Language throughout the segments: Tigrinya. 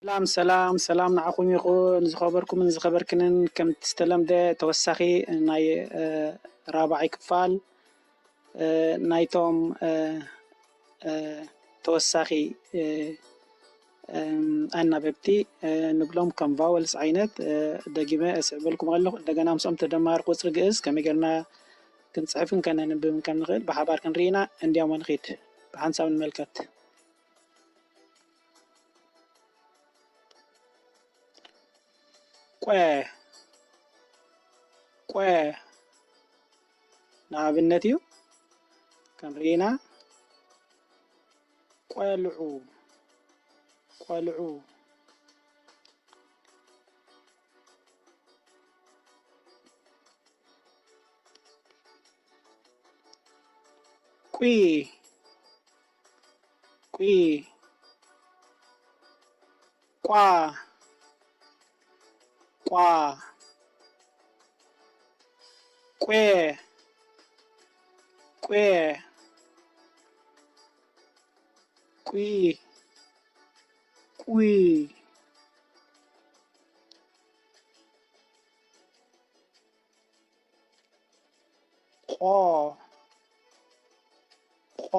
ሰላም ሰላም ሰላም ንዓኹም ይኹን፣ ዝኸበርኩምን ዝኸበርክንን። ከምቲ ዝተለምደ ተወሳኺ ናይ ራብዓይ ክፋል ናይቶም ተወሳኺ ኣናበብቲ ንብሎም ከም ቫወልስ ዓይነት ደጊመ እስዕበልኩም ኣለኹ። እንደገና ምስኦም ተደማሪ ቁፅሪ ግእዝ ከመይ ጌርና ክንፅሕፍን ከነንብብን ከም ንኽእል ብሓባር ክንርኢ ኢና። እንዲያሞ ንኺድ፣ ብሓንሳብ ንመልከት። ቆ፣ ቆ ንኣብነት እዩ። ክንርኢና። ቆልዑ፣ ቆልዑ። ቁ፣ ቁ። ቋ፣ ቋ። ቄ፣ ቄ። ቁ፣ ቁ። ቆ፣ ቆ።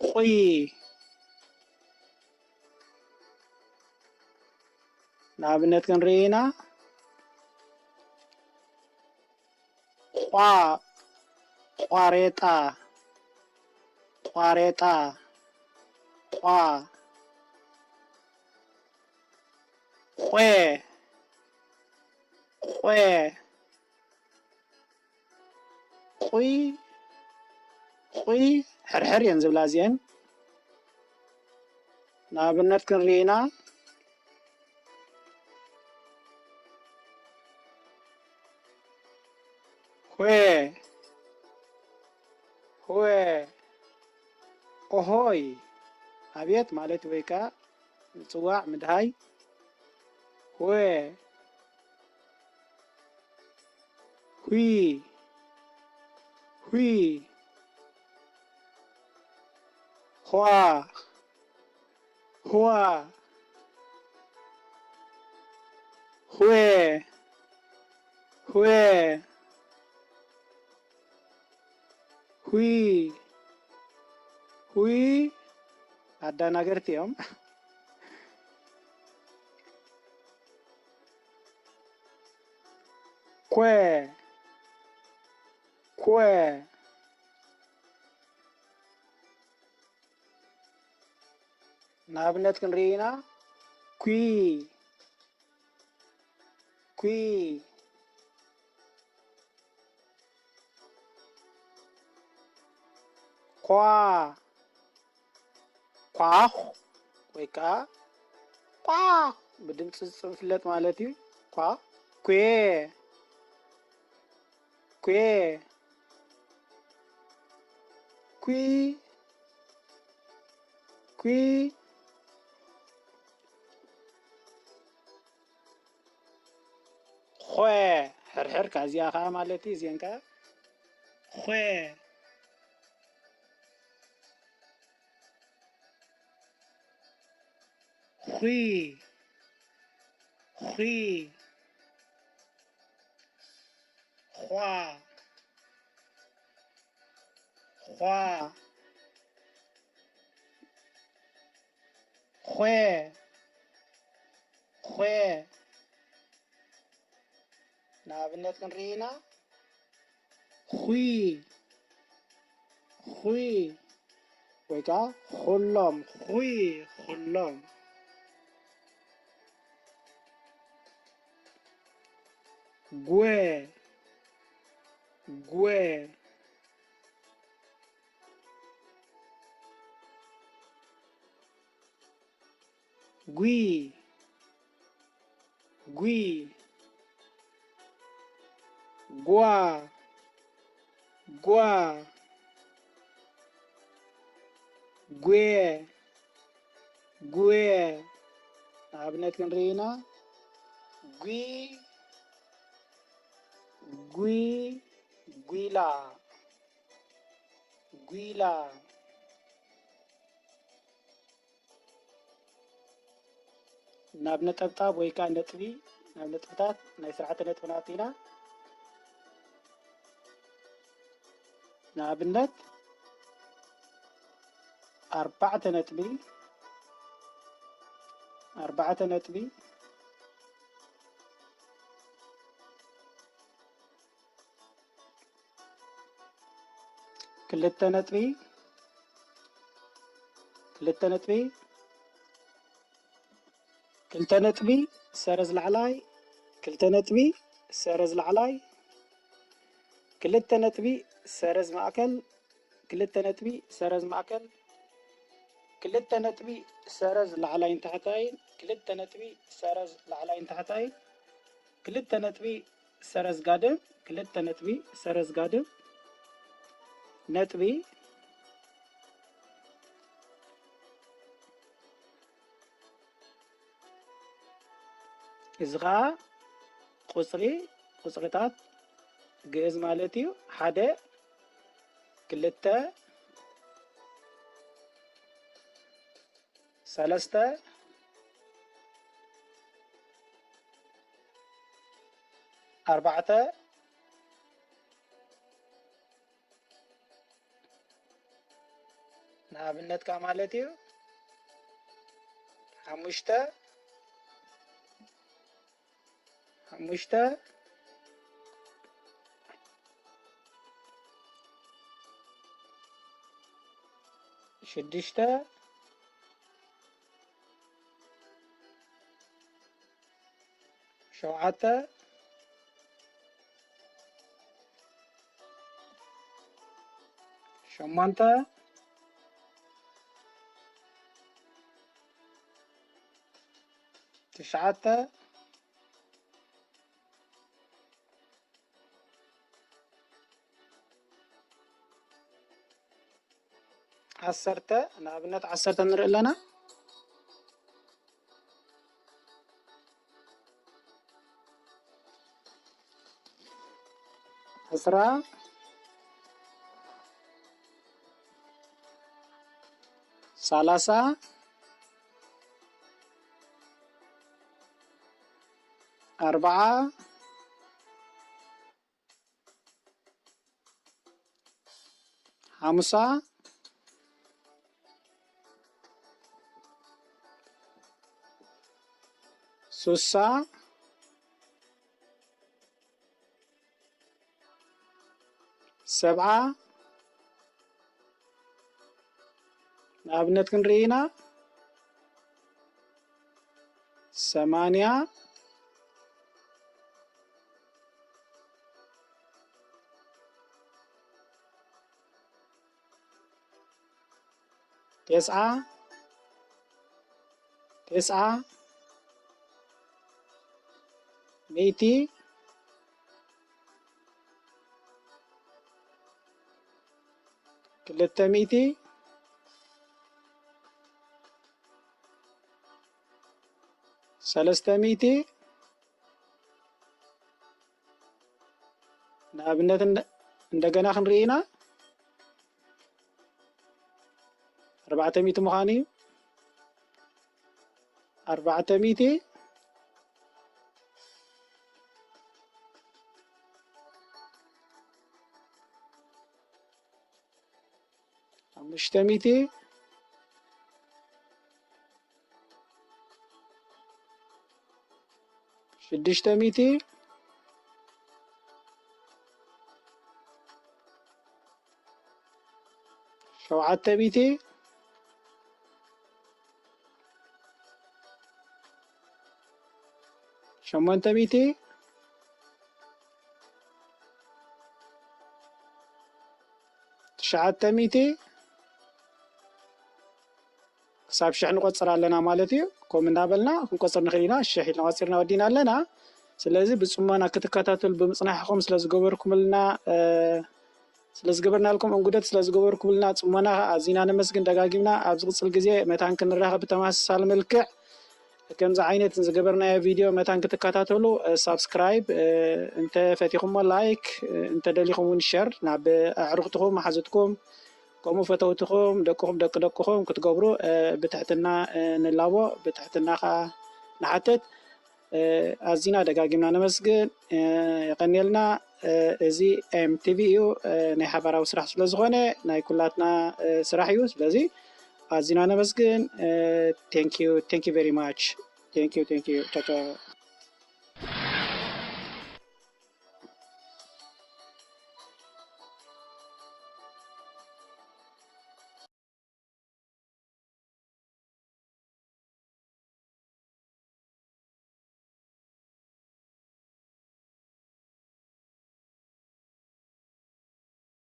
ቁ። ንኣብነት ክንርኢ ኢና። ቋ፣ ቋሬጣ፣ ቋሬጣ። ቋ። ቄ፣ ቄ። ቁ፣ ቁ ሕርሕር እየን ዝብላ እዚአን። ንኣብነት ክንርኢ ኢና። ሆ፣ ሆ። ኦሆይ፣ ኣብየት ማለት ወይ ከዓ ምጽዋዕ፣ ምድሃይ። ሆ፣ ሁ፣ ሁ። ሆ፣ ሆ። ሆ፣ ሆ። ሁ፣ ሁ። ኣዳናገርቲ እዮም። ኮ፣ ኮ። ንኣብነት ክንርኢ ኢና። ኩ፣ ኩ። ኳ፣ ኳኽ ወይ ከዓ ኳኽ ብድምፂ ዝፍለጥ ማለት እዩ። ኳ፣ ኲ፣ ኲ፣ ኲ፣ ኲ። ኾ፣ ሕርሕር፣ ካብዚኣ ኸዓ ማለት እዩ። እዚአን ከ ኾ፣ ኹ፣ ኹ። ዃ፣ ዃ። ኾ፣ ኾ። ንኣብነት ክንርኢ ኢና። ኹ፣ ኹ። ወይ ከዓ ኹሎም፣ ኹ፣ ኹሎም። ጓ፣ ጓ። ጒ፣ ጒ። ጓ፣ ጓ። ጓ፣ ጓ። ንኣብነት ክንርኢ ኢና። ጒ፣ ጒ፣ ጒላ። ጒላ። ናብ ነጠብጣብ ወይ ከኣ ነጥቢ፣ ናብ ነጥብታት ናይ ስርዓተ ነጥብና ኣቲና። ንኣብነት፣ ኣርባዕተ ነጥቢ፣ ኣርባዕተ ነጥቢ፣ ክልተ ነጥቢ፣ ክልተ ነጥቢ፣ ክልተ ነጥቢ፣ ሰረዝ ላዕላይ፣ ክልተ ነጥቢ፣ ሰረዝ ላዕላይ፣ ክልተ ነጥቢ፣ ሰረዝ ማእከል፣ ክልተ ነጥቢ፣ ሰረዝ ማእከል፣ ክልተ ነጥቢ፣ ሰረዝ ላዕላይን ታሕታይን፣ ክልተ ነጥቢ፣ ሰረዝ ላዕላይን ታሕታይን፣ ክልተ ነጥቢ፣ ሰረዝ ጋድም፣ ክልተ ነጥቢ፣ ሰረዝ ጋድም፣ ነጥቢ። እዚ ኸኣ ቁጽሪ፣ ቁጽርታት ግእዝ ማለት እዩ። ሓደ፣ ክልተ፣ ሰለስተ፣ ኣርባዕተ፣ ንኣብነትካ ማለት እዩ። ሓሙሽተ፣ ሓሙሽተ፣ ሽዱሽተ፣ ሸውዓተ፣ ሸሞንተ፣ ትሽዓተ፣ ዓሰርተ፣ ንኣብነት ዓሰርተ ንርኢ ኣለና። ዕስራ፣ ሰላሳ፣ ኣርብዓ፣ ሓምሳ፣ ስሳ፣ ሰብዓ፣ ንኣብነት ክንርኢ ኢና። ሰማንያ፣ ተስዓ፣ ተስዓ፣ ሚእቲ፣ ክልተ ሚእቲ፣ ሰለስተ ሚእቲ፣ ንኣብነት እንደ-፣ እንደገና ክንርኢ ኢና። ኣርባዕተ ሚእቲ ምዃኑ እዩ። ኣርባዕተ ሚእቲ፣ ሓሙሽተ ሚእቲ፣ ሽዱሽተ ሚእቲ፣ ሸውዓተ ሚእቲ፣ ሸሞንተ ሚእቲ፣ ትሽዓተ ሚእቲ፣ ክሳብ ሽሕ ንቆጽር ኣለና ማለት እዩ። ከምኡ እናበልና ክንቆጽር ንኽእል ኢና። ሽሕ ኢልና ቆጺርና ወዲና ኣለና። ስለዚ ብጽሞና ክትከታተሉ ብምጽናሕኩም ስለ ዝገበርኩምልና፣ እ፣ ስለ ዝገበርናልኩም እንጉደት ስለ ዝገበርኩምልና ጽሞና ኣዚና ነመስግን ደጋጊምና። ኣብ ዝቕጽል ግዜ መታን ክንራኸብ ብተመሳሳሊ መልክዕ ከምዚ ዓይነት ዝገበርናዮ ቪድዮ መታን ክትከታተሉ፣ እ፣ ሳብስክራይብ፣ እ፣ እንተ ፈቲኹሞ ላይክ፣ እ፣ እንተ ደሊኹም እውን ሸር ናብ ኣዕሩኽትኩም፣ መሓዙትኩም፣ ከምኡ ፈተውትኹም ደቅኹም ደቂ ደቅኹም ክትገብሩ ብትሕትና ንላቦ፣ ብትሕትና ከዓ ንሓትት። ኣዚና ደጋጊምና ነመስግን። የቀንየልና። እዚ ኤምቲቪ እዩ፣ ናይ ሓባራዊ ስራሕ ስለዝኾነ ናይ ኩላትና ስራሕ እዩ። ስለዚ ኣዚና ነመስግን። Thank you, thank you very much. Thank you, thank you. ቻቻ።